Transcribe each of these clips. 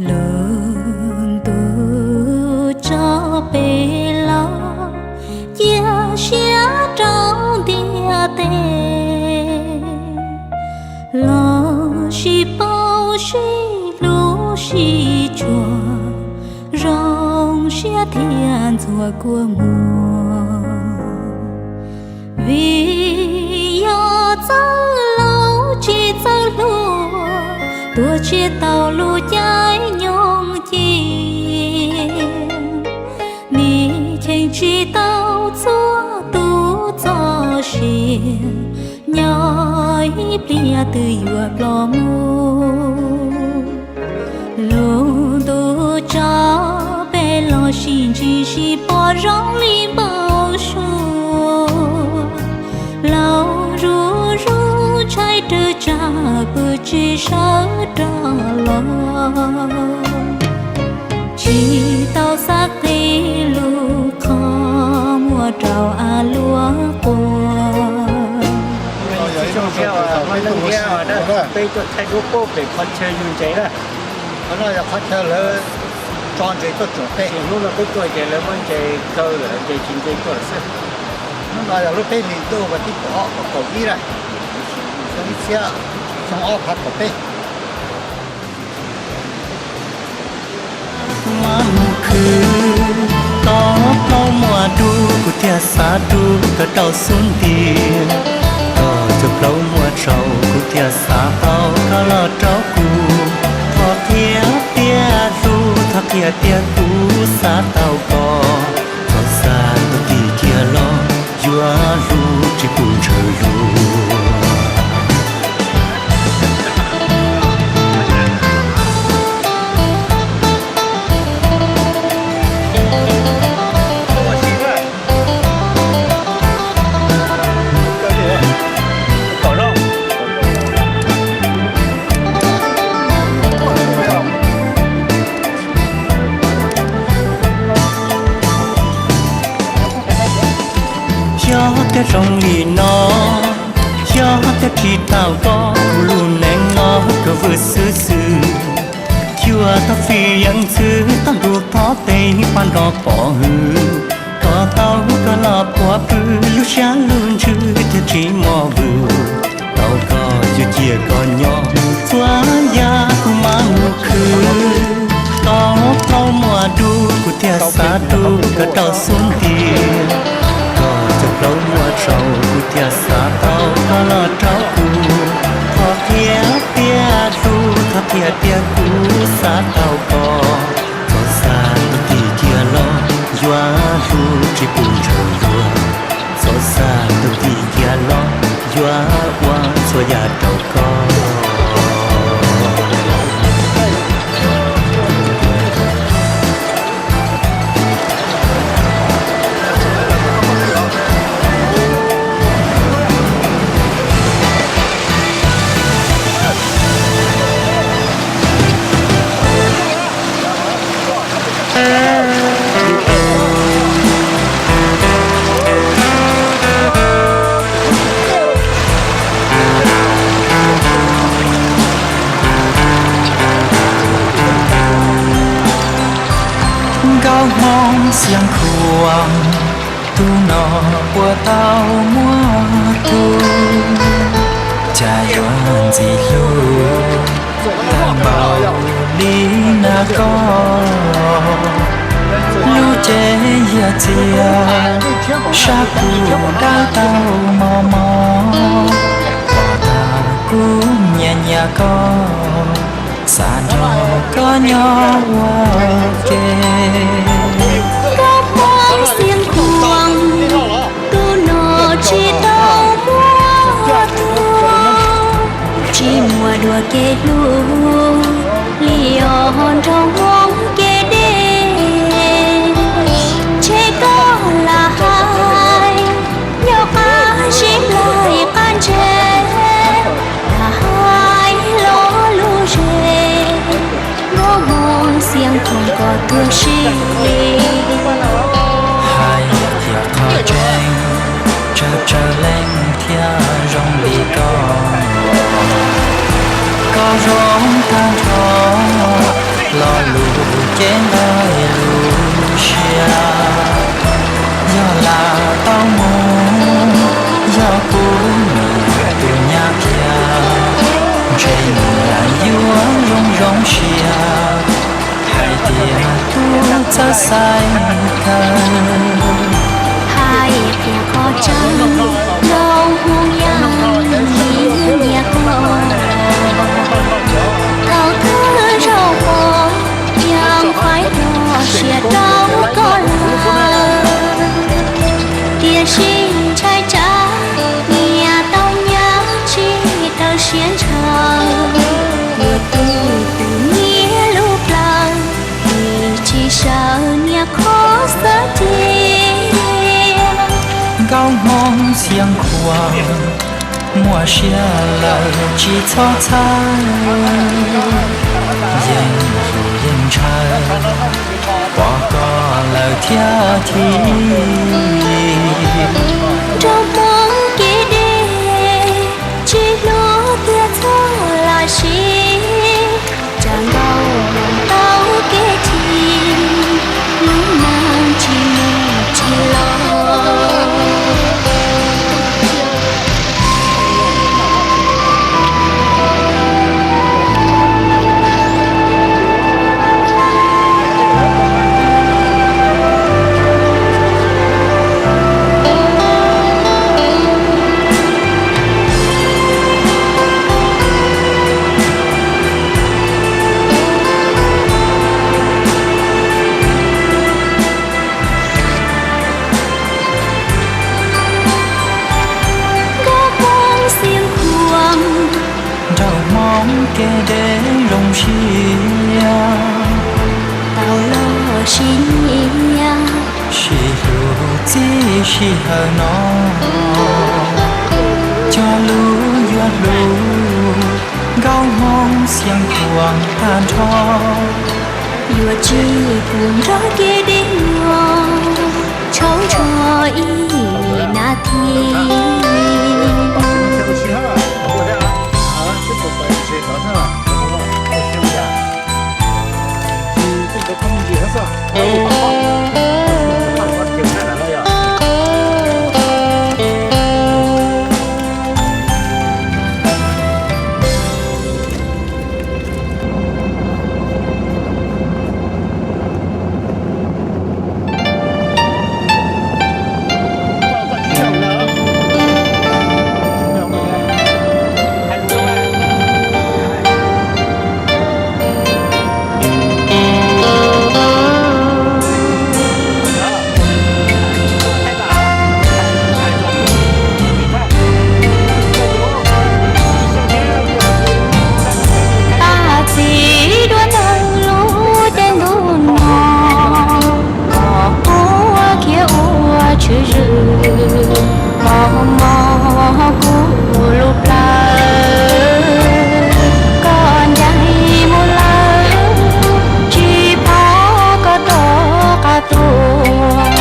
Lub ntuj tso peb los cia siab rau ntiaj teb, los sib paub sib hlub sib tshua, zoo siab thiab ntxuav kua muag. Vim yog txawj laus tsis txawj hluas, tuag tseg tau lub caij nyoog cia. Nim cheem tsis tau txhua tus txoj sia, nyob ib pliag twb yuav ploj mus. Lub ntuj tso peb los sib ntsib sib pom zoo li npau suav. Laus zuj zus ntshai rawv tsa pw tsis sawv rov los. Tsis tau xav qhib lub qhov muag rau av luaj qua. Peb tuaj thaij duab pem qhov chaw yug ntses na. Qhov no yog qhov chaw lawv tso ntses tuaj tsuam peb. Hnub no peb tuaj ces lawv muab ntses kaw lawm, ntses tsis ntse tuaj lawm xwb. Hnub no yog lub peb hlis ntuj vas thib kaum ob kaum ib na, xyoo ib txhiab xyoo ob phav kaum peb. Kuv mas mus khwv, koj plaub muaj dub, kuv thiaj xav dub koj rau xub ntiag. Koj cov plaub muaj tsaus, kuv thiaj xav tau koj los rau kuv. Thov qhia tias hlub, thov qhia tias kuv xav tau koj. Txhob xav tus tim cia los, yuav hlub tsis pub ntshaw luag. Xyov thiaj zoo li no, xyov thiaj tsis tau koj, kuv lub neej no kawg vwm xwb xwb. Cuaj tog fij yeej ntxwv tog ntuj thov tej pab nrog pov hwm, koj tau koj los puav pw lub siab lub ntsws thiaj tsis mos vwm. Tau koj yuav cia koj nyob txhua yam kuv mam mus khwv. Koj plaub muaj dub kuv thiaj xav dub koj rau xub ntiag. Koj cov plaub muaj tsaus kuv thiaj xav tau koj los rau kuv. Thov qhia tias hlub, thov qhia tias kuv xav tau koj. Txhob xav tus tim cia los, yuav hlub tsis pub ntshaw luag. Txhob xav tus tim cia los, yuav ua txhua yam rau koj. Nkauj Hmoob Xeev Khuam, tus no puas tau muaj tub, cas yuav ntxim hlub tag npaum li na koj. Lub cev yog txias sab pum dawb tau mos mos, pom tag kuv nyiam nyiam koj, xav nrog koj nyob ua ke. Nkauj Hmoob Xeev Khuam, tus no tsis tau muaj tub, tsis muaj dua kev hlub li os nraug Hmoob kev deb. Ntshe koj lam hais nyob qab zib nplaig qab ntse, lam hais lo lus ze, Nkauj Hmoob Xeev Khuam koj tuag sim li. Siab hais tias kuv txawj xaiv kawg, hais tias qhov tseeb zoo hmoo yam li niam koj. Thaum kawg zaum pom yeej faib hlo siab rau koj lawm, tiam sis ntshai tsam niam tau nyab tsis tau siab ntshaw. Yus twb pom niam lub plawv, vim tsis sawv niam qhov xav cia. Nkauj Hmoob Xia Khuam, muaj siab lawm tsis txhob txhawj, yeej hlub yeej ntshaw, pom koj lawm thiaj chim. Nraug Hmoob kev deb, tsis hlub tiag txhob los sim, tsam nkaus mus tau kev chim, lub neej tsis mus tsis los. Nkauj Hmoob Xia Khuam, nraug Hmoob kev deb zoo siab, tau los sib nyiam, sib hlub txij sij hawm no, cog lus yuav hlub Nkauj Hmoob Xia Khuam tag nrho. Yuav tsis pub nrog kev deb no tshauv ntsho ib nas this. Tab txij duab tawg lub caij ntuj no, mos quab khiav ua tshwm sim, mos mos kuv lub plawv. Koj ncaim mus lawm, tsis pom koj rov qab tuaj,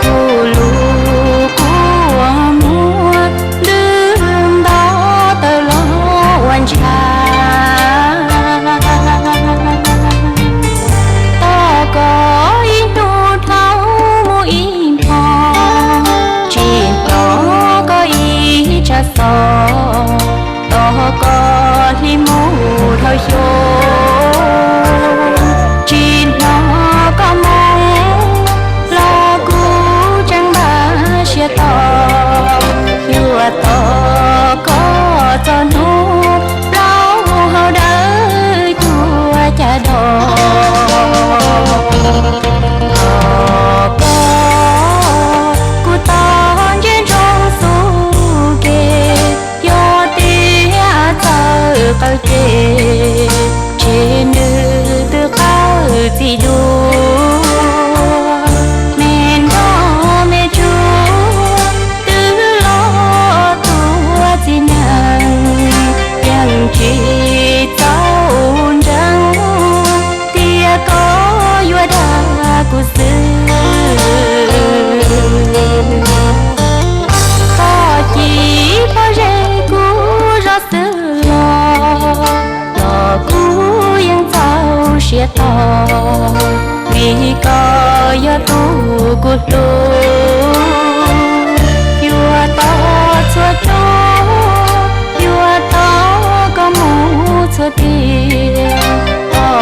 kuv lub kua muag ntws nto tawm los ua ntshav. Tos koj ib hnub dhau mus ib hmo, tsis hnov koj ib tsab xov. Tos koj hli mus dhau xyoo, tsis hnov koj moo los kuv tseem npaj siab tos. Yuav tos koj txog hnub plaub hau dawb cuag caj dog. Tos koj kuv tos ntsia ntsoov xub ke, yog tias txawj qawm ces, ces nws twb qawm txim dua. Me nrog me tsuag twb los tuag txij neej, yeej tsis txaus ntseeg tias koj yuav dag kuv xwb. Koj cim pob zeb kuv zov xwb los, los kuv yeej txaus siab tos, vim koj yog tus kuv hlub. Yuav tos txhua tsaus, yuav tos koj mus txhua tiam, tos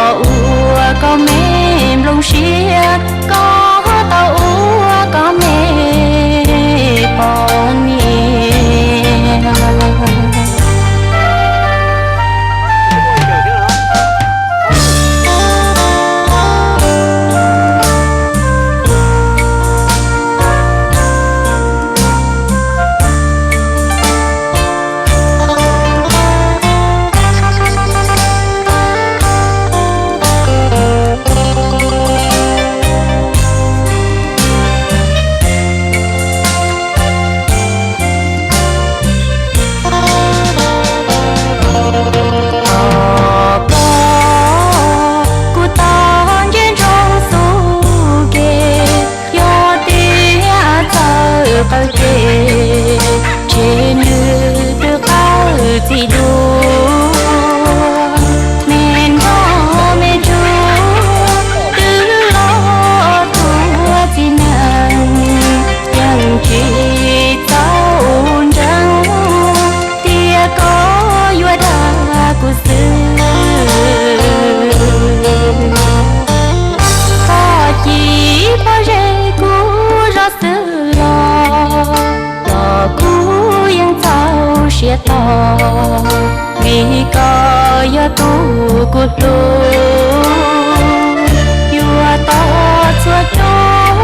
Tog, vim koj yog tus kuv hlub, yuav tau txhua cua,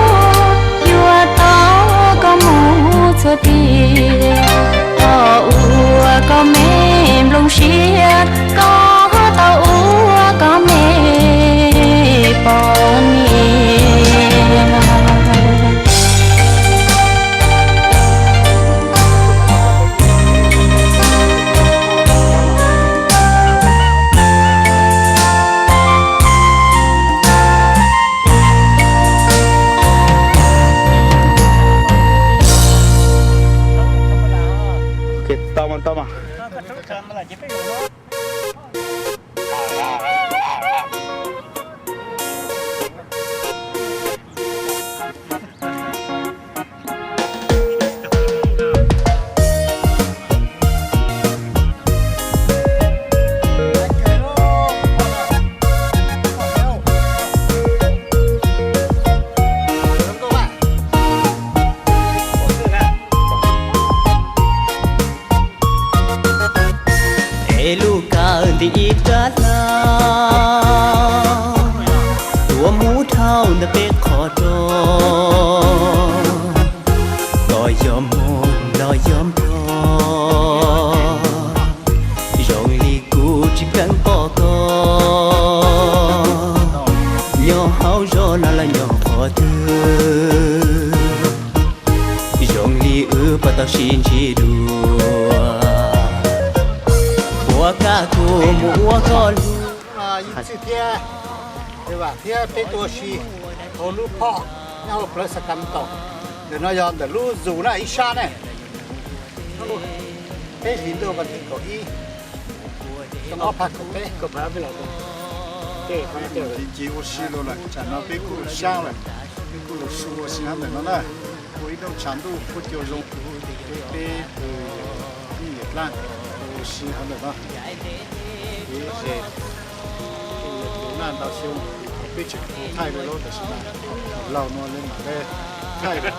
yuav tau koj mus txhua tiag. Koj ua koj me nplooj siab, koj tau ua koj me poj niam. Tau mas, tau mas. Es lub kawm nti ib rab hlau, tuav mus dhau ntawm peb qhov ro. Koj yog muag los yog nplog, zoo li kuv tsis pleev pom koj, nyob hauv zos no los nyob qhov twg, zoo li wb puas tau sib ntsib dua. Puas kaj kuv mus ua koj lub. Ib Txwj thiab Vam thiab peb tuaj ua si hauv lub phoj nyob hauv plawv Sacramento. Ntawm no yog ntawm lub zoo na ib sab ne. Peb hlis ntuj vas thib kaum ib, xyoo ob phav kaum peb. Ncig ncig ua si los lawm, tsam no peb kuj los sab lawm, peb kuj los su ua si hauv ntawm no na. Ua ib lub tshav ntuj kuj cua zoo, peb tus phooj ywg Dlaj ua si hauv ntawm no. Kev ze, tus naj ntau xyoo, peb tseem hu thaij li lawm tab sis mas laus no li mam li thaij lawm.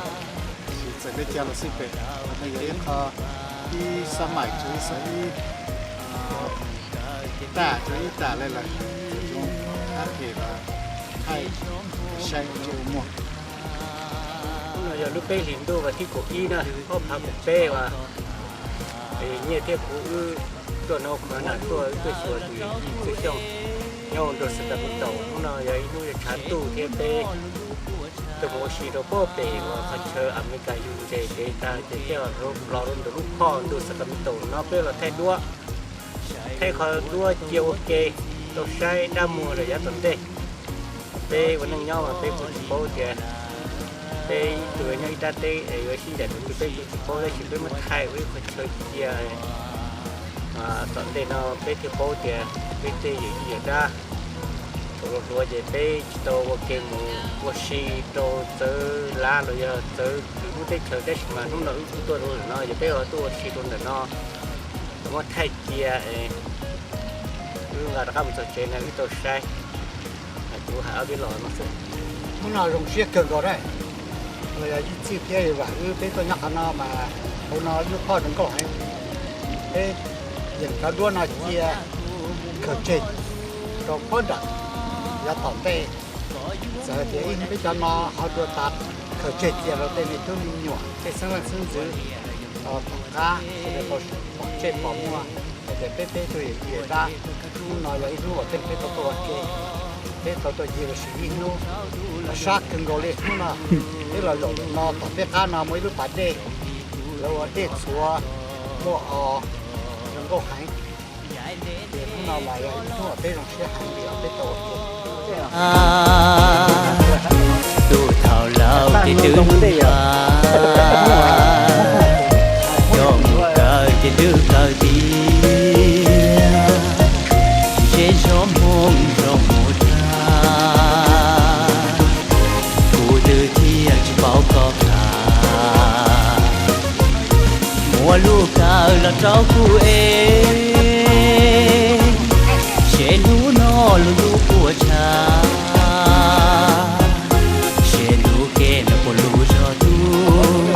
Tab sis txawm li cas los xij pem, no yog ib qho, ib xab maim rau ib xab ib, taj rau ib tas li lawm, zoo ab phem los thaij saib ua ntsej ua muag. Hnub no yog lub peb hlis ntuj vas thib kaum ib na, ob phav kaum peb uas nyiaj thiab kuv wb tuaj no qhov na tuaj wb tuaj xyuas tus Yim Txwj Xyooj nyob ua ntu Sacramento. Hnub no yog ib hnub yog tshav ntuj thiab peb tuaj mus ua si rau pem uas qhov chaw Amelikas yug ntses kev tag ces thiaj los rau ntawm lub phoj ntu Sacramento no peb los thaij duab, thaij qhov duab cia ua ke rau saib dab muag rau yav tom ntej. Peb ua neej nyob mas peb kuj tsis paub tias, peb ib tug nyob ib rab teb es yuav sib ncaim tus twg peb kuj tsis paub, tab sis peb muab thaij ua ib qho chaw cia tom ntej no peb thiaj paub tias peb tej yawm yij yawm dab thaum hluas hluas ces peb tsis tau ua ke mus ua si rau txawv lab los yog txawv lub teb chaws, tab sis mas hnub no wb kuj tuaj rau ntawm no ces peb los tuaj ua si rau ntawm no, muab thaij cia es wb nqa rov qab mus txog tsev no wb tau saib. Kuv hais ob peb los no xwb. Hnub no zoo siab kawg nkaus na, los yog Yim Txwj thiab Vam wb peb tuaj nyob qhov no mas hauv no lub phoj zoo nkauj heev. Peb yeem cov duab no cia khaws tseg rau pob nram yav tom ntej. Txawm tias ib hnub peb cov no ho dua tas, khaws tseg cia rau tej me tub me nyuam tej xeeb leej xeeb ntxwv tom qab sawv daws tau pom tsej pom muag hais tias peb peb tug yawm yij dab, hnub no yog ib hnub uas peb peb tau tuaj ua ke, peb tau tuaj ncig los sis ib hnub sab kawg nkaus li. Hnub no peb los zaum no tom peb qab no muaj ib lub pas dej, lawv ua dej txhuav muaj os, zoo nkauj heev. Ces hnub no mas yog ib hnub uas peb zoo siab heev li os peb tau ua ke. Tus thaum laus ces twb npam, coj mus kawm ces twb kawm tiag. Zej zog Hmoob zoo mus tag, kuv twb thiaj tsis paub koj kha. Muaj lub kawm los rau kuv es, seb hnub no lub ntuj puas tshav, seb ntuj ke no puas lub zog tuaj,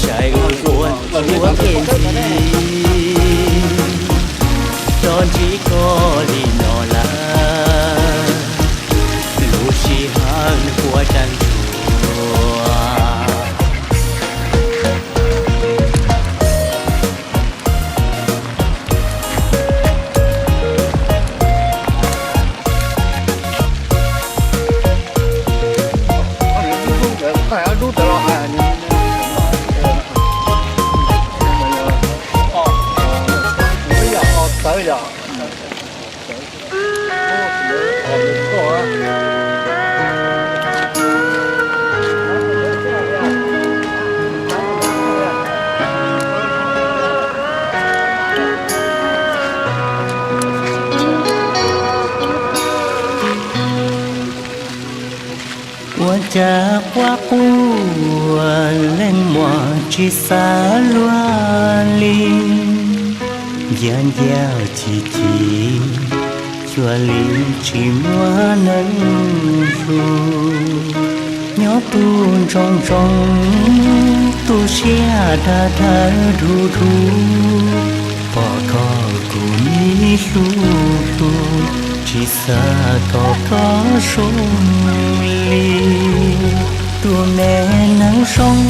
saib wb ua ua ke Dub tawv los hais, tawv yom. Ua cas quaj quaj leej muam tsis xav luag li, nciab nciab ci ci, cuag li tsis muaj neeg hlub. Nyob tu ntsoov ntsoov, tu siab dag dag dhub dhub, pom koj kuv ib hlub hlub, tsis xav kom koj zoo li. Tus me neeg zoo,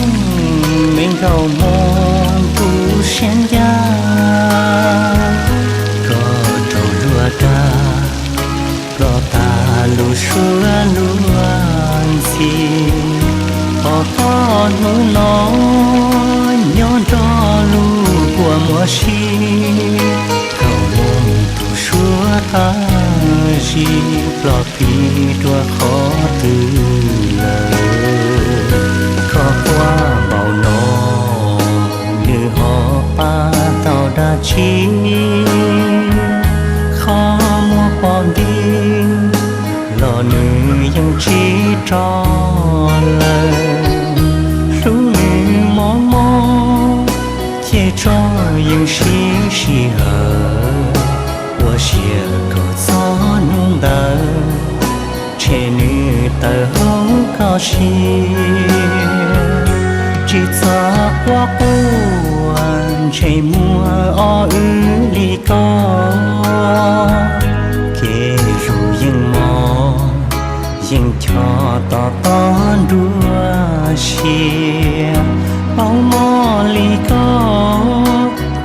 me nkauj Hmoob tu siab ncaj, koj raug luag dag, ploj tag lub suab luag ntxhi. Pom koj hnub no, nyob nrog lub kua muag si, nkauj Hmoob tu suab qab zib, ploj plig dua qhov twg lawm. Koj quaj npaum no, nws ho pab tau dab tsi? Qhov muag pom nti los nws yeej tsis rov lawm. Hlub nws mob mob, ces tso yeej sib sij hawm, ua siab koj txog hnub ntawd, tshem nws tawm hauv koj siab. Tsis txhob quaj quaj, ntsej muag ob wb li ko, kev hlub yeej mos, yeej choj tos tos nruab siab. Paub mob li ko,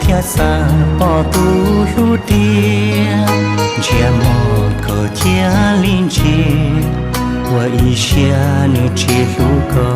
thiab xav pom tus hlub tiag, ntsiab mog koj cia li ntsia, ua ib siab nws tsis hlub koj.